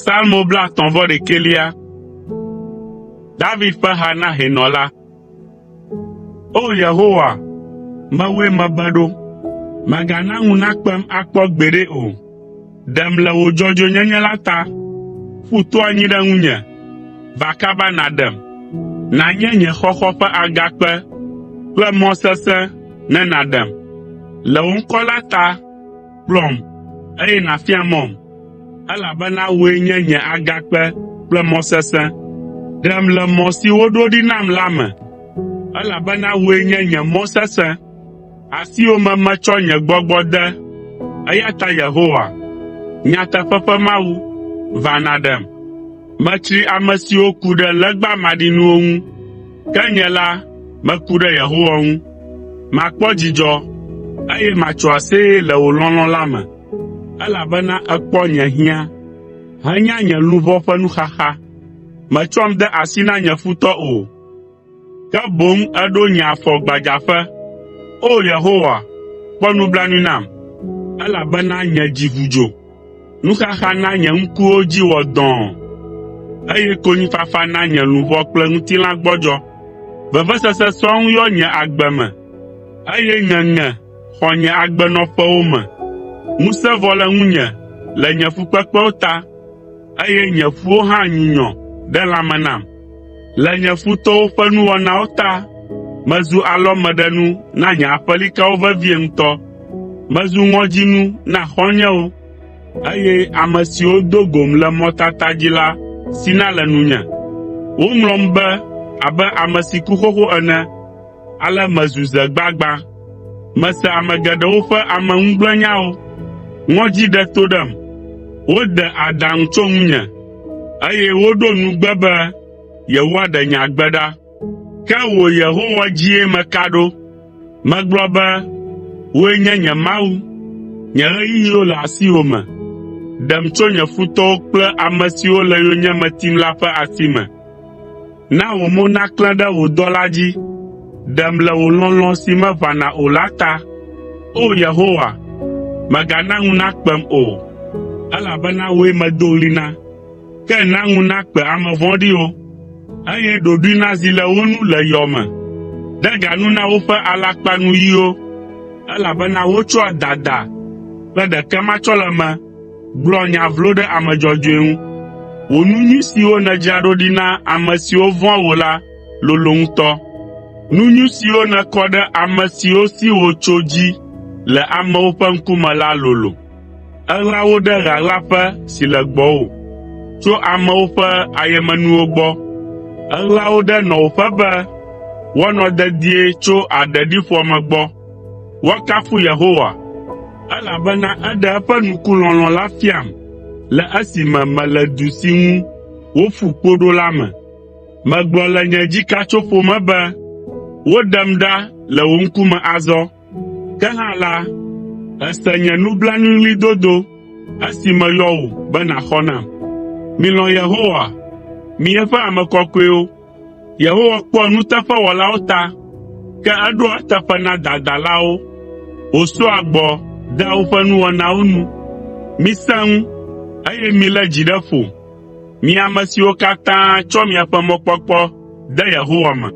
Psalmo 39. David ƒe ha na hɛnɔ la. O! Yehowa, mewòe mebe ɖo, mègana ŋu nakpem akpɔ gbeɖe o. Ɖem le wò dzɔdzɔenyenye la ta, ƒu to anyi ɖe ŋunye, va kaba nàɖem. Nànye nye xɔxɔ ƒe agakpe kple mɔ sesẽ ne nàɖem. Le wò ŋkɔ la ta, kplɔm, eye nàfia mɔm, elabena wòe nye nye agakpe kple mɔ sesẽ. Ɖem le mɔ si woɖo ɖi nam la me, elabena wòe nye nye mɔ sesẽ. Asiwò me metsɔ nye gbɔgbɔ de, eya ta Yehowa, nyateƒe ƒe Mawu, va nàɖem. Metsri ame siwo ku ɖe legba maɖinuwo ŋu, ke nye la, meku ɖe Yehowa ŋu. Makpɔ dzidzɔ, eye matso aseye le wò lɔlɔ̃ la me, elabena èkpɔ nye hiã henya nye luʋɔ ƒe nuxaxa. Mètsɔm de asi na nye futɔ o, ke boŋ èɖo nye afɔ gbadzaƒe. O! Yehowa, kpɔ nublanui nam, elabena nye dzi ʋu dzo. Nuxaxa na nye ŋkuwo dzi wɔ dɔ̃ɔ, eye konyifafa na nye luʋɔ kple ŋutilã gbɔdzɔ. Vevesese sɔŋ yɔ nye agbe me, eye ŋeŋe xɔ nye agbenɔƒewo me. Ŋusẽ vɔ le ŋunye le nye fukpekpewo ta, eye nye ƒuwo hã nyunyɔ ɖe lãme nam. Le nye futɔwo ƒe nuwɔnawo ta, mezu alɔmeɖenu na nye aƒelikawo vevie ŋutɔ. Mezu ŋɔdzinu na xɔ̃nyewo, eye ame siwo do gom le mɔtata dzi la sina le nunye. Woŋlɔm be abe ame si ku xoxo ene, ale mezu ze gbagbã. Mese ame geɖewo ƒe ameŋugblẽnyawo. Ŋɔdzi ɖe to ɖem, wode adaŋu tso ŋunye, eye woɖo nugbe be yewoaɖe nye agbe ɖa. Ke wò Yehowa dzie meka ɖo. Megblɔ be, “Wòe nye nye Mawu, nye ɣeyiɣiwo le asiwò me. Ɖem tso nye futɔwo kple ame siwo le yonyeme tim la ƒe asi me. Na wò mo naklẽ ɖe wò dɔla dzi, ɖem le wò lɔlɔ̃ si meʋãna o la ta. O! Yehowa, mègana ŋu nakpem o, elabena wòe medo ɣli na. Ke na ŋu nakpe ame vɔ̃ɖiwo, eye ɖoɖoe nazi le wo nu le yɔ me. De ga nu na woƒe alakpanuyiwo, elabena wotsɔa dada kple ɖekematsɔleme gblɔa nya vlo ɖe ame dzɔdzɔe ŋu. Wò nu nyui siwo nèdzra ɖo ɖi na ame siwo vɔ̃a wò la lolo ŋutɔ. Nu nyui siwo nèkɔ ɖe ame siwo si wò tso dzi le amewo ƒe ŋkume la lolo. Èɣla wo ɖe ɣaɣlaƒe si le gbɔwò, tso amewo ƒe ayemenuwo gbɔ. Èɣla wo ɖe nɔwòƒe be woanɔ dedie tso aɖeɖiƒoame gbɔ. Woakafu Yehowa, elabena eɖe eƒe nukulɔlɔ̃ la fiam le esime mele du si ŋu woƒu kpo ɖo la me. Megblɔ le nye dzikatsoƒo me be, “Woɖem ɖa le wò ŋkume azɔ.” Ke hã la, èse nye nublanuiɣlidodo esi meyɔ wò be nàxɔ nam. Milɔ̃ Yehowa, mi eƒe ame kɔkɔewo! Yehowa kpɔa nuteƒewɔlawo ta, ke eɖoa eteƒe na dadalawo wòsɔa gbɔ dea woƒe nuwɔnawo nu. Misẽ ŋu, eye milé dzi ɖe ƒo, mi ame siwo katã tsɔ miaƒe mɔkpɔkpɔ de Yehowa me.